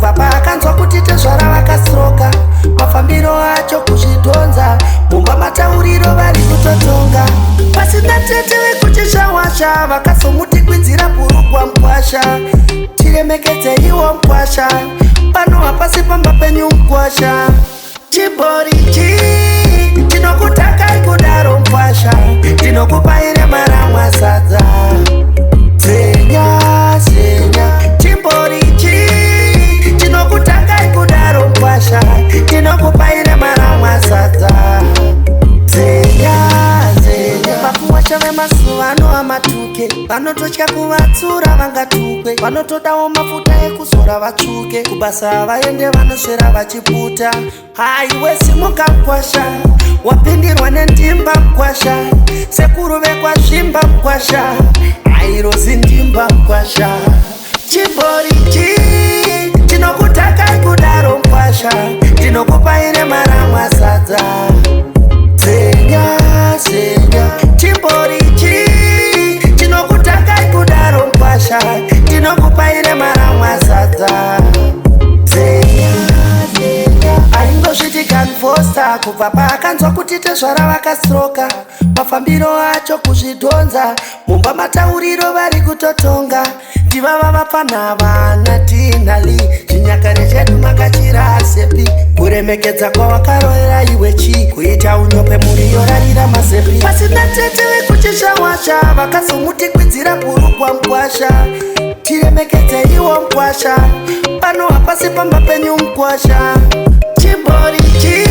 Kubva paakanzwa kuti tezvara vakastroka, mafambiro acho kuzvidhonza, mumba matauriro vari kutotonga. Pasina tete vekuchishawasha vakazomutikwidzira bhurugwa mukwasha. Tiremekedzeiwo mukwasha, pano hapasi pamba penyu mukwasha. Chibhorichi tinokutakai kudaro mukwasha, tinokupai remaramwa sadza. Zenya zenya, chimborichi tinokutakai kudaro mukwasha, tinokupai remaramwa sadza. Zenya zenya, vakuwasha vemazuva ano amatuke, vanototya kuvatsura vangatukwe, vanotodawo mafuta ekuzora vatsvuke, kubasa vaende vanoswera vachiputa. Haiwe simuka mukwasha, wapindirwa nendimba mukwasha, sekuru vekwazvimba mukwasha, airozi ndimba mukwasha. Chibhorichi tinokutakai kudaro mukwasha, tinokupai remaramwa sadza. Zenya zenya, chimborichi tinokutakai kudaro mukwasha, tinokupai remaramwa sadza. Zenya zenya, aingozviti kanfosta kubva paakanzwa kuti tezvara vakastroka, mafambiro acho kuzvidhonza, mumba matauriro vari kutotonga. Ndivava vapfana vana tinali, chinyakare chedu makachirasepi, kuremekedza kwawakaroera iwe chi kuita unyope mhuri yorarira mazepi. Pasina tete vekuchishawasha vakazomutikwidzira bhurugwa mukwasha. Tiremekedzeiwo mukwasha, pano hapasi pamba penyu mukwasha. Chimborichi